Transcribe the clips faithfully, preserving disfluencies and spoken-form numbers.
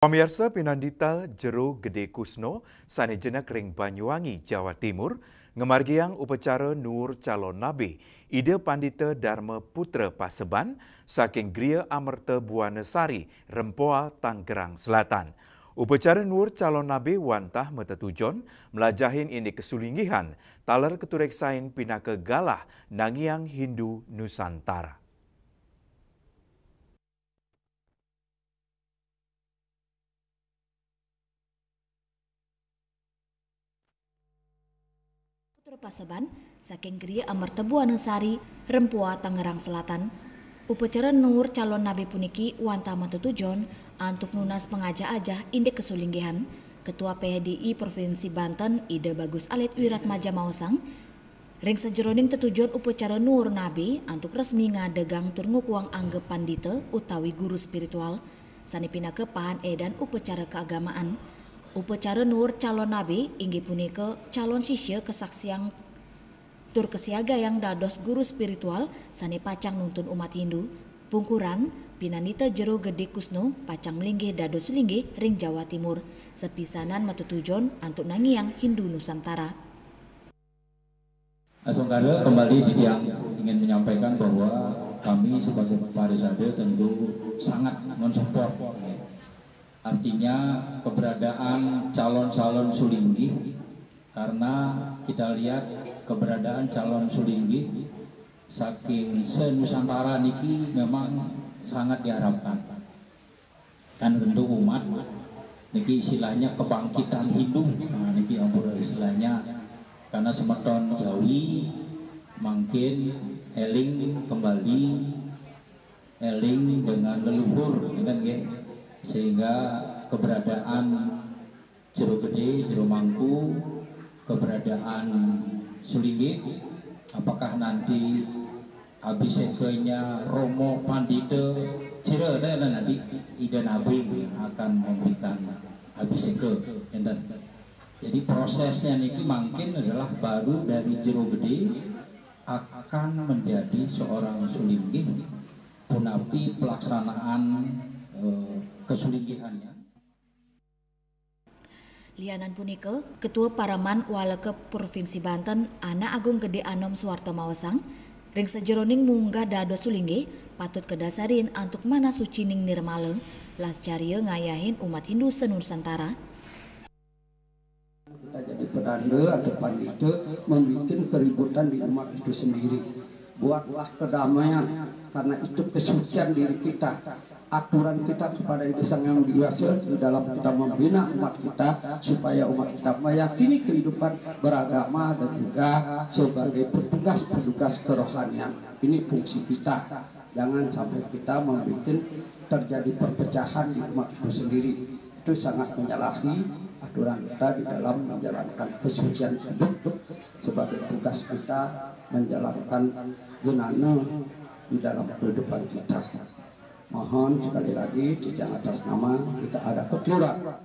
Pamiarsa, pinandita Jero Gede Kusno sane jenek ring Banyuwangi, Jawa Timur, ngamargiang upacara nuwur calon nabe Ida Pandita Dharma Putra Paseban saking Griya Amerta Buana Sari, Rempoa, Tangerang Selatan. Upacara nuwur calon nabe wantah matetujon mlajahin indik kasulinggihan taler katureksain pinaka galah nangiang Hindu Nusantara. Putra Paseban, saking Griya Amerta Buana Sari, Rempoa, Tangerang Selatan. Upacara nuwur calon nabe puniki wantah matetujon antuk nunas pangajah-ajah indik kasulinggihan. Ketua P H D I Provinsi Banten, Ida Bagus Alit Wiratmaja maosang, ring sajeroning tetujon upacara nuwur nabe antuk resmi ngadegang tur ngukuhang angga pandita utawi guru spiritual, sane pinaka pahan edan upacara keagamaan. Upacara nuwur calon nabe inggih punika calon sisya kasaksiang tur kasiagayang dados guru spiritual sane pacang nuntun umat Hindu. Pungkuran, pinandita Jero Gede Kusno pacang mlinggih dados linggih ring Jawa Timur, sapisanan matetujon antuk nangiang Hindu Nusantara. Asongkara kembali titiang ingin menyampaikan bahwa kami sebagai parisade tentu sangat mensupport, ya. Artinya keberadaan calon-calon sulinggih, karena kita lihat keberadaan calon sulinggih saking se-Nusantara niki memang sangat diharapkan. Kan tentu umat niki istilahnya kebangkitan Hindu. Nah, niki ampura istilahnya, karena semeton Jawi mangkin eling kembali, eling dengan leluhur, ngeten nggih. Sehingga keberadaan Jero Gede, Jero Mangku, keberadaan Sulinggih, apakah nanti abhisekanya Romo Pandita Jero, nanti Ida Nabi yang akan memberikan abhiseka, ngeten. Jadi prosesnya niki mangkin adalah baru dari Jero Gede akan menjadi seorang Sulinggih, punapi pelaksanaan, eh, kesulinggihannya. Lianan punika, Ketua Pareman Waleka Provinsi Banten, Anak Agung Gede Anom Suwarta maosang, ring sajeroning munggah dados sulinggih patut kadasarin antuk manah sucining nirmala, lascarya ngayahin umat Hindu senusantara. Kita jadi pedanda atau pandita membuat keributan di umat itu sendiri. Buatlah kedamaian, karena itu kesucian diri kita. Aturan kita kepada Ida Sang Hyang Widi Wasa di dalam kita membina umat kita, supaya umat kita meyakini kehidupan beragama dan juga sebagai petugas-petugas kerohanian. Ini fungsi kita. Jangan sampai kita membuat terjadi perpecahan di umat itu sendiri. Itu sangat menyalahi aturan kita di dalam menjalankan kesucian hidup sebagai tugas kita menjalankan genana di dalam kehidupan kita. Mohon sekali lagi, titiang atas nama kita ada kekeliruan.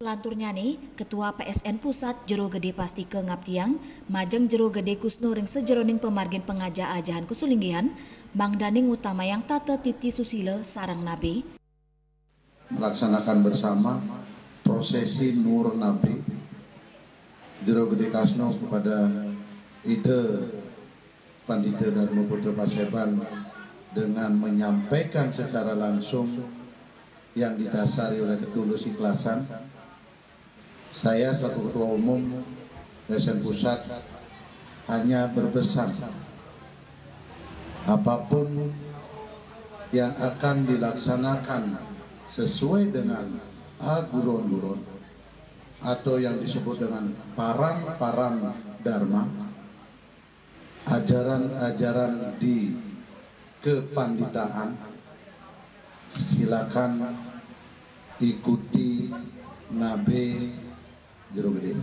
Lanturnyane, Ketua P S N Pusat Jero Gede Pastika ngaptiang, majeng Jero Gede Kusno ring sajeroning pamargin pangajah-ajahan kasulinggihan, mangdaning ngutamayang tata titi susila sareng nabe. Melaksanakan bersama prosesi nuwur nabe Jero Gede Kasno kepada Ida Pandita Dharma Putra Paseban dengan menyampaikan secara langsung yang didasari oleh ketulusan ikhlasan. Saya selaku Ketua Umum P S N Pusat hanya berpesan, apapun yang akan dilaksanakan sesuai dengan aguron-guron atau yang disebut dengan paran-paran Dharma, ajaran-ajaran di kepanditaan, silakan ikuti nabe Jero Gede.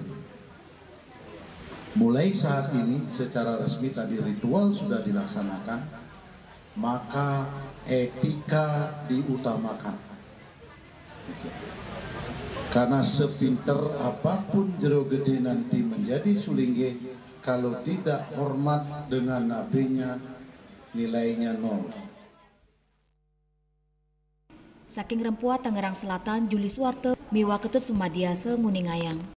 Mulai saat ini secara resmi tadi ritual sudah dilaksanakan, maka etika diutamakan. Karena sepinter apapun Jero Gede nanti menjadi sulinggih, kalau tidak hormat dengan nabenya, nilainya nol. Saking Rempoa, Tangerang Selatan, Juli Suwarte, miwah Ketut Sumadya, nguningayang.